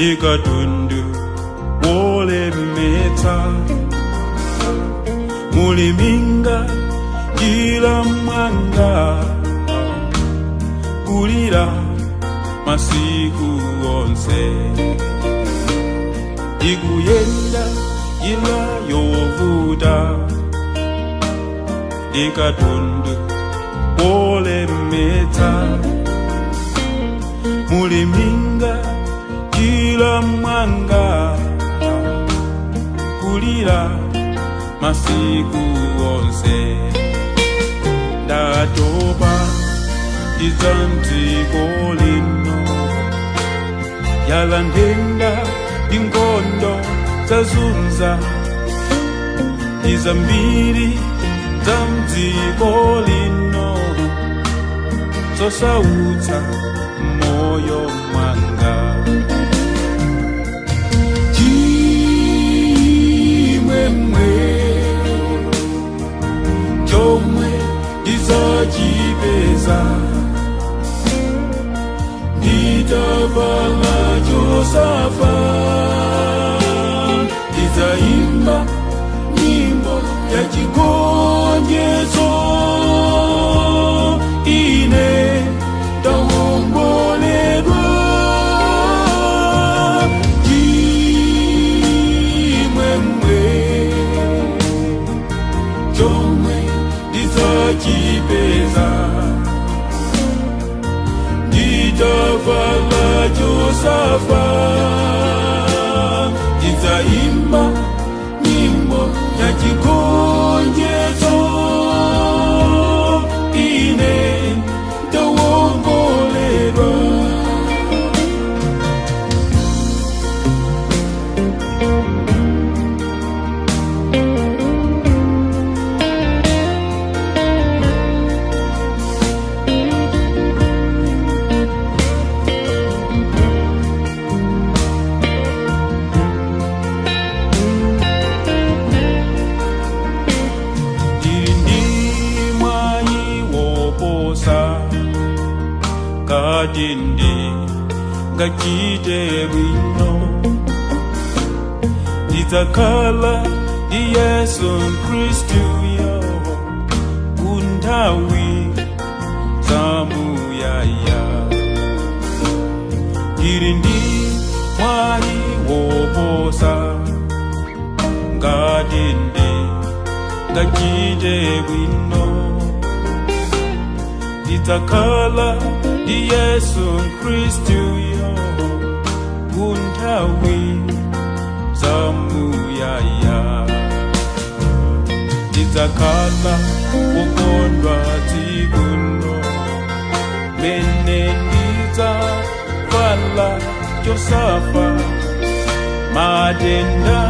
Ndi katundu wolemetsa, muli minga njira mwanga, kulira masiku onse. Ndikuyenda njira yovuta, ndi katundu wolemetsa, muli minga njira mwanga, kulira masiku onse. Ndatopa ndi za m'dziko lino, njala, nthenda ndi nkhondo zazunza, ndi zambiri za mdziko lino zosautsa moyo mwanga. Chimwemwe chomwe ndizachipeza nditavala chosafa, ndidzaimba nyimbo ya chigonjetso, ine ndawomboledwa. Chimwemwe chomwe ndizachipeza nditavala chosafa, ndidzaimba nyimbo ya chigonjetso, ine ndawomboledwa. Ndili ndi mwayi woposa ngati ndingachite bwino, ndidzakhala ndi Yesu Khristu yo kunthawi zamuyaya. Ndili ndi mwayi woposa ngati ndingachite bwino, ndidzakhala ndi Yesu Khristu yo kunthawi zamuyaya. Ndidzakhala wokondwa tsikulo mene ndidzavala chosafa, matenda,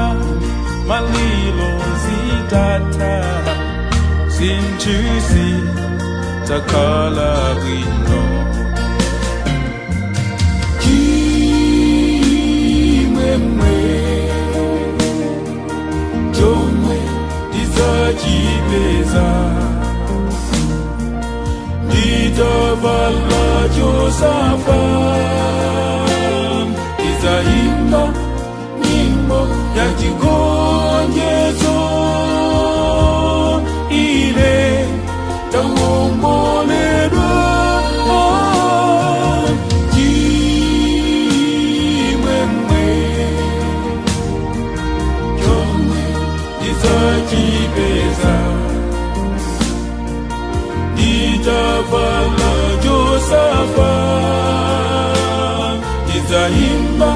malilo zitatha, zinthu zidzakhala bwino. Chimwemwe chomwe ndizachipeza nditavala chosafa, ndidzaimba nyimbo ya chigonjetso, ine ndawomboledwa. Chimwemwe chomwe ndizachipeza nditavala chosafa, ndidzaimba